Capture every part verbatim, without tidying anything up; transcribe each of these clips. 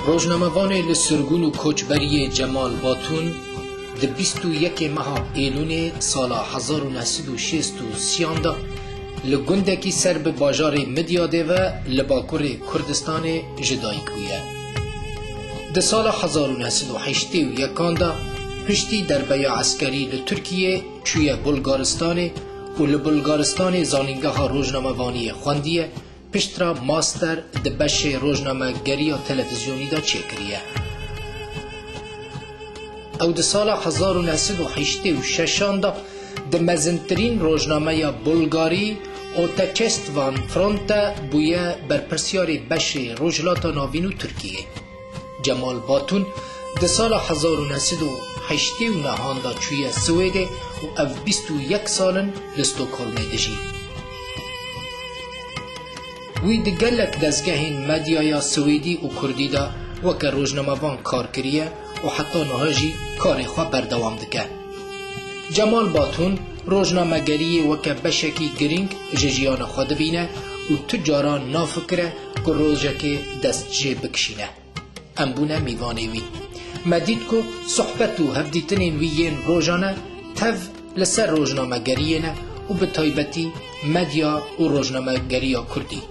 Rojnamevanê li sirgûn û koçberiyê Cemal Batûn di bîst û yekê meha Êlûnê sala hezar û neh sed û şêst û sêyan de li gundekî ser bi bajarê Midyadê ve li bakurê Kurdistanê ji dayik bûye. Di sala hezar û neh sed û heştê û yekan de piştî derbeya eskerî li Tirkiyê çûye Bulgaristanê û li Bulgaristanê zanîngeha rojnamevaniyê xwendiye, piştre master di beşê rojnamegeriya televizyonî de çêkiriye. Ew di sala hezar û neh sed û heştê û şeşan de di mezintirîn rojnameya Bulgarî Otekestvan Front de bûye berpirsiyarê beşê Rojhilata Navîn û Tirkiyê. Cemal Batûn di sala hezar û neh sed û heştê û nehan de çûye Swêdê û ev bîst û yek sal in li Stockholmê dijî. Wî di gelek dezgehên medyaya Swêdî û Kurdî de weke rojnamevan kar kiriye û heta niha jî karê xwe berdewam dike. Cemal Batûn rojnamegeriyê weke beşekî girîng ji jiyana xwe dibîne û tu caran nafikire ku rojekê dest jê bikişîne. Em bûne mîvanê wî. Me dît ku sohbet û hevdîtinên wî yên rojane tev li ser rojnamegeriyê ne û bi taybetî medya û rojnamegeriya kurdî.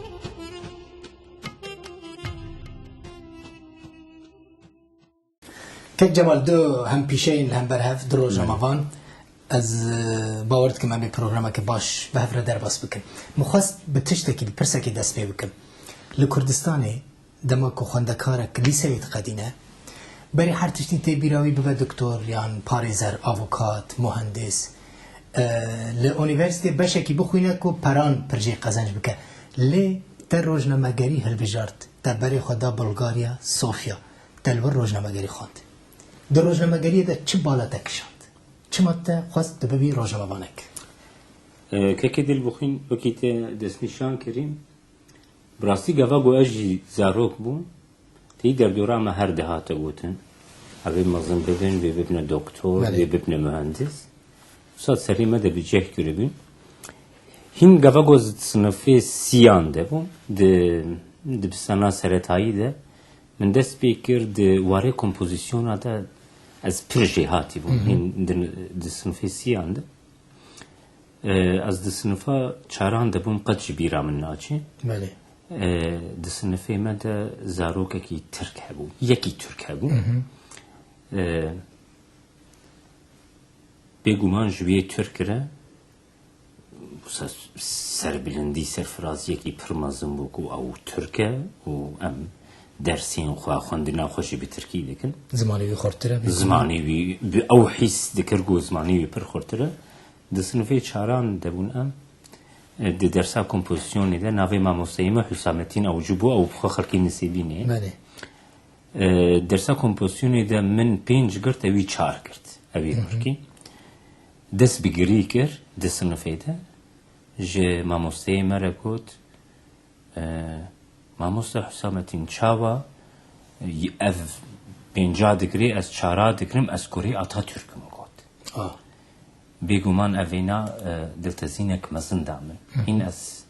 Kek Cemal, du hempîşeyên li hember hev, du rojnamevan. Ez, e, bawer dikim em ê programeke baş bi hev re derbas bikin. Min xwest bi tiştekî, bi pirsekê dest pê bikim. Li Kurdistanê dema ku xwendekarek lîseyê diqedîne, berî her tiştî tê bîra wî bibe doktor yan parêzer, avokat, muhendis. E, li unîversîtê beşekî bixwîne ku peran pir jê qezenc bike. Lê te rojnamegerî hilbijart, te berê xwe da Bulgarya, Sofya. Te li wir rojnamegerî xwend. Di rojnamegeriyê de çi bala te kişand? Çima te xwest tu bibî rojnamevanek? E, kekê Dilbixwîn, wekî te destnîşan kirî, bi rastî gava ku ez jî zarok bûm, tê derdora me her dihate gotin. Ev ê mezin bibin, vê bibine doktor, Belê. vê bibine mühendis. Wisa serê me de bi ceh kiribûn. Hîn gava ku ez sinifê siyan de bûm, di, di dibistana seretayî de, min dest pê kir di warê kompozisyona de ez pir jêhatî bûm. Hı hı. Hîn di, di sinifê siyan de. E, ez di sinifa çaran de bûm, qet ji bîra min naçe. Belê. E, di sinifê me de zarokekî Tirk hebû. Yekî Tirk hebû. Hı hı. E, Bêguman ji wê Tirk re wisa serbilindî, serfiraziyekî pir mezin bû ku ew Tirk e û em dersên xwe, xwendina xwe jî bi Tirkî dikin. Zimanê wî xurtir e, bêguman. Zimanê wî, bi ew hîs dikir ku zimanê wî pir xurtir e. Di sinifê çaran de bûn em. E, di dersa kompozisyonê de navê mamosteyê me Hüsamettin Avcı bû, ew bi xwe xelkê Nisêbînê. Belê. E, dersa kompozisyonê de min pênc girt, ewî çar girt. Ewî Hı hı. Kurkî. Dest bi girî kir di sinifê de. Ji mamosteyê me re got, e, "Mamoste Hüsamettin, çawa ev pênca digirê, ez çara digirim, ez kurê Atatürk im?" got. Ah. Bêguman ev vêna, e, diltezînek mezin da min. Hı. Hîn ez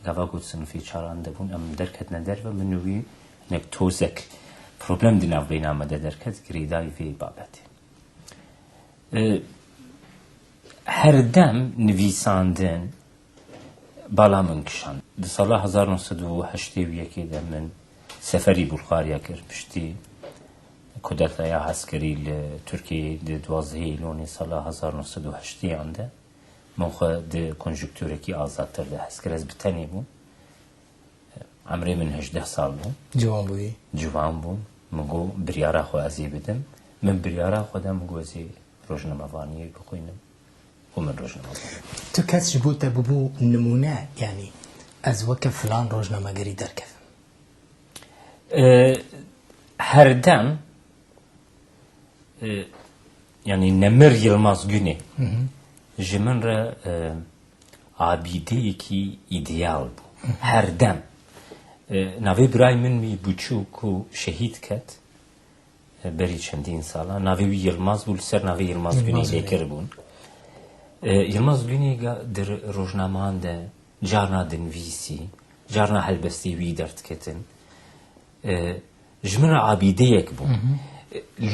gava ku sinifê çaran de bûn, em derketine derve, min û wî hinek tozek problem di navbeyna me de derket, girêdayî vê babetê. E, her dem nivîsandin bala min kişand. Di sala hezar neh sed û heştê û yekê de min seferî Bulgarya kir, piştî kudetaya eskerî li Tirkiyeyê di duwazdehê Îlonê sala hezar neh sed û heştêyan de min xwe di konjunkturekî azadtir de his kir. Ez bi tenê bûm. Emrê min hejdeh sal bû. Ciwan bûyî. Ciwan bûm. Min got, "Biryara xwe ez ê bidim." Min biryara xwe da, min got, "Ez ê rojnamevaniyê bixwînim." Û min rojnamevan. Tu kes ji bo te bibû nimûne, yanî ez weke filan rojnamegerî derkevim? E, her dem, e, yanî Nemir Yilmaz Güney Hı hı. ji min re, e, abîdeyekî îdeal bû. Hı hı. Her dem. E, navê birayê min wî bûçû ku şehîd ket, e, berî çendîn sala, navê wî Yilmaz bû, li ser navê Yilmaz Güney Yilmaz Güney. lêkir bûn. E, Yilmaz Güney ga-, di rojnameyan de carna dinivîsî, carna helbestê wî derdiketin. E, Ji min re abîdeyek bû.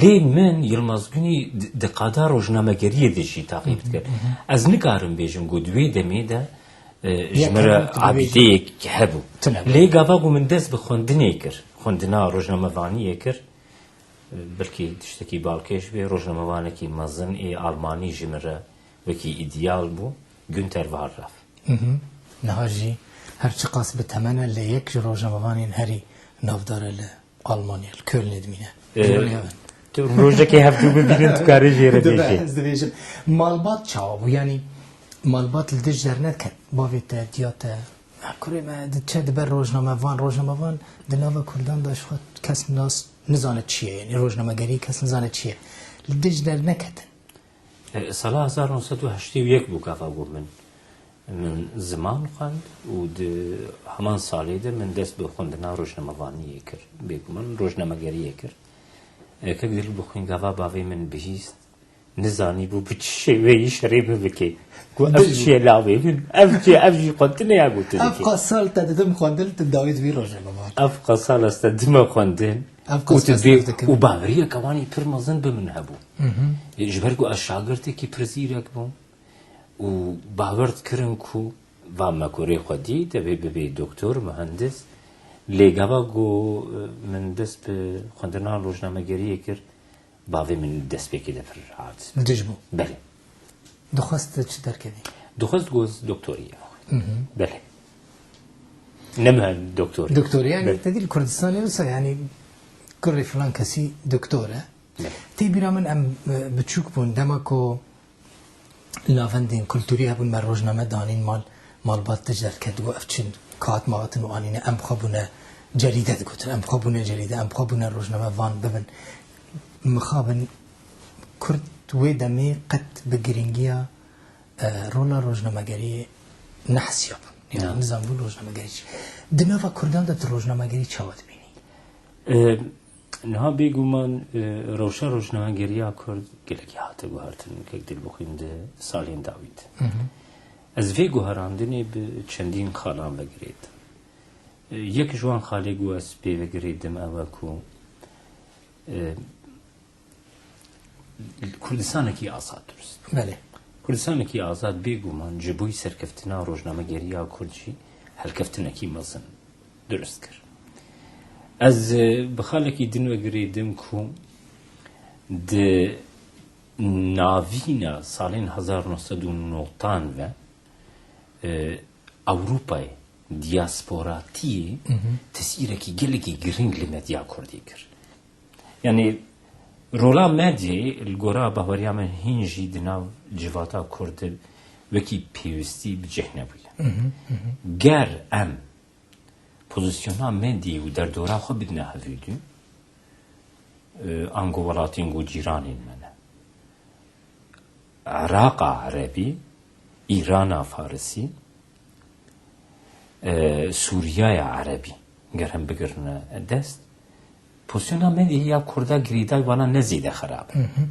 Lê min Yilmaz Gunî di, di qada rojnamegeriyê de jî taqîb dikir. Ez nikarim bêjim ku di wê demê de, e, ji Yek min re hebû, tu dibêjî abîdeyek hebû. Tune bû. Lê gava ku min dest bi xwendinê kir, xwendina rojnamevaniyê kir, e, belkî tiştekî balkêş bê, rojnamevanekî mezin ê Almanî ji min re wekî îdeal bû, Günter Wallraff. Mhm. Niha jî her çiqas bi temen e, lê yek ji rojnamevanên herî navdar e li Almanya, li Kölnê dimîne. Ee, Dîrûnê hev in. Tu rojekê hevdû bibînin, tu karî jê re Dibe, bêjî. Ez dibêjim. Malbat çawa bû? Yanî malbat li dij derneket. Bavê te, diya te, ha, kurê me diçe dibe rojnamevan. Rojnamevan di nava Kurdan de ji xwe kes nas nizane çi ye. Yanî rojnamegerî kes nizane çi ye. Li dij derneketin. E, sala hezar neh sed û heştê û yek bû gava ku min, min ziman xwend û di heman salê de min dest bi xwendina rojnamevaniyê kir. Bêguman rojnamegeriyê kir. E, kek Dilbixwîn gava bavê min bihîst, nizanîbû bi çi şêweyî şerê min bike. Ku ev Dilbixwîn. Çi ye lavê min? Ev çi ye? Ev jî xwendinê ya ku tu Ev dikî. Qas sal te didim xwendin, tu dawî dibî rojnamevan. Ev qas sal ez te dime xwendin. Ev Û qas tu ez dibê, dikim. Û baweriyeke wan î pir mezin bi min hebû. Hı hı. E, ji ber ku ez şagirtekî pir zîrek bûm û bawer dikirin ku va me kurê xwedî, divê bibê doktor, muhendis. Lê gava ku, e, min dest bi xwendina rojnamegeriyê kir, bavê min destpêkê de pir rahat. Li dij bû. Belê. Dixwest çi derkevî? Dixwest ku ez doktoriyê bixwînim. Hı hı. Belê. Ne muhend doktor. Doktor, yani Belê. Te dî li Kurdistanê wisa, yani kurê filan kesî doktor e. Belê. Tê bîra min em, e, biçûk bûn, dema ku navendên kulturî hebûn, me rojname danîn mal, malbat tij derket, got, "Ev çi, kağıt mağıtın û anîne, em xwe bûne cerîde," digotin, "Em xwe bûne cerîde, em xwe bûne rojname van bibin." Mixabin Kurd wê demê qet bi giringiya, e, rola rojnamegeriyê nehesiyabûn. Yani Ya. Nizanbûn rojnamegerî çi. Di nava Kurdan de tu rojnamegerî çawa dibînî? E, Niha bêguman, e, rewşa rojnamegeriya Kurd gelekî hate guhertin, kek Dilbixwîn di salên dawî de. Hı hı. Ez vê guherandinê bi çendîn xalan ve girêdim. E, yek ji wan xalê ku ez pê ve girêdim ew e ku, e, Kurdistanekî azad dirust bû. Belê. Kurdistanekî azad bêguman ji bo serkeftina rojnamegeriya Kurd jî helkeftinekî mezin dirust kir. Ez, e, bi xalekî din ve girêdim ku di navîna salên hezar neh sed û newdan ve, e, Ewropayê diasporatiyê Hı hı. tesîrekî gelekî girîng li medya Kurdî kir. Yani rola medyayê li gora baweriya min hîn jî di nav civata Kurd de wekî pêwistî bi cih nebûye. Hı hı, hı hı. Ger em pozisyona medyayê û derdora xwe bidine hevîdû, e, ango welatên ku cîranên me ne. Iraqa Erebî, Îrana Farisî, e, Sûriyaya Erebî, ger him bigirine dest, pozisyona medyayê ya Kurda girêdayî wana ne zêde xerab e. Hı hı.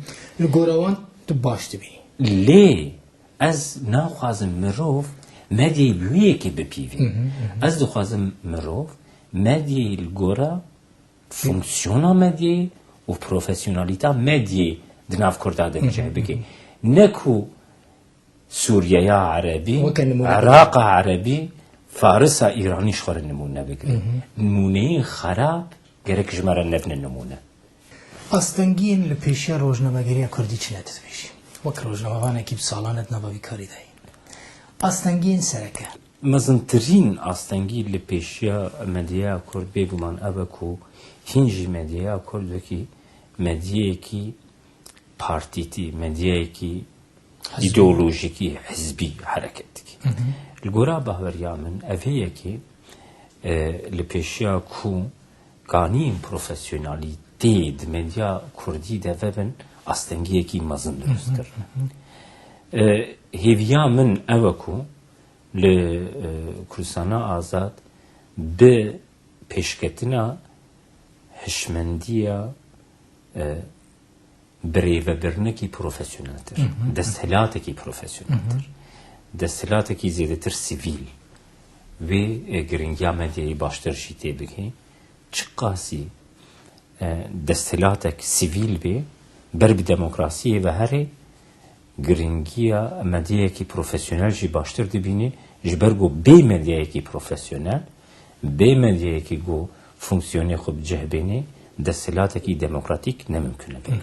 Li gora wan tu baş dibînî. Lê ez naxwazim mirov medyayê bi wê yekê bipîvî. Hı hı, hı hı. Ez dixwazim mirov medyayê li gora fonksiyona medyayê û profesyonalîta medyayê di nav Kurda de bi cih bike. Ne ku Sûriyeya Erebî, Weke nimûne Iraqa Erebî, Farisa Îranî ji xwe re nimûne bigire. Hı hı. Nimûneyên xerab gerek ji me re nebine nimûne. Astengiyên li pêşiya rojnamegeriya Kurdî çi ne, tu dibêjî? Wek rojnamevanekî bi salan e di nava vî karî de yî. Astengiyên sereke. Mezintirîn astengî li pêşiya medyaya Kurd bêguman ev e ku hîn jî medyaya Kurd wekî medyayekî partîtî, medyayekî Hizbî. Îdeolojîkî, hizbî hereket dike. Hı hı. Li gora baweriya min ev heye ki, e, li pêşiya ku kaniyên profesyonalîteyê di medya Kurdî de vebin, astengiyekî mezin dirust Hı hı, kirine. Hı hı. E, hêviya min ew e ku li, e, Kurdistana Azad bi pêşketina hişmendiya, e, birêvebirnekî profesyoneltir, Hı hı. desthilatekî profesyoneltir, Hı hı. desthilatekî zêdetir sivîl, wê, e, giringiya medyayê baştir jî tê bigihê. Çiqasî e, desthilatek sivîl bê, ber bi demokrasiyê ve herê, giringiya medyayekî profesyonel jî baştir dibînî, ji ber ku bê medyayekî profesyonel, bê medyayekî ku fonksiyonê xwe bi cih bênê, desthilatekî demokratîk ne mimkun e.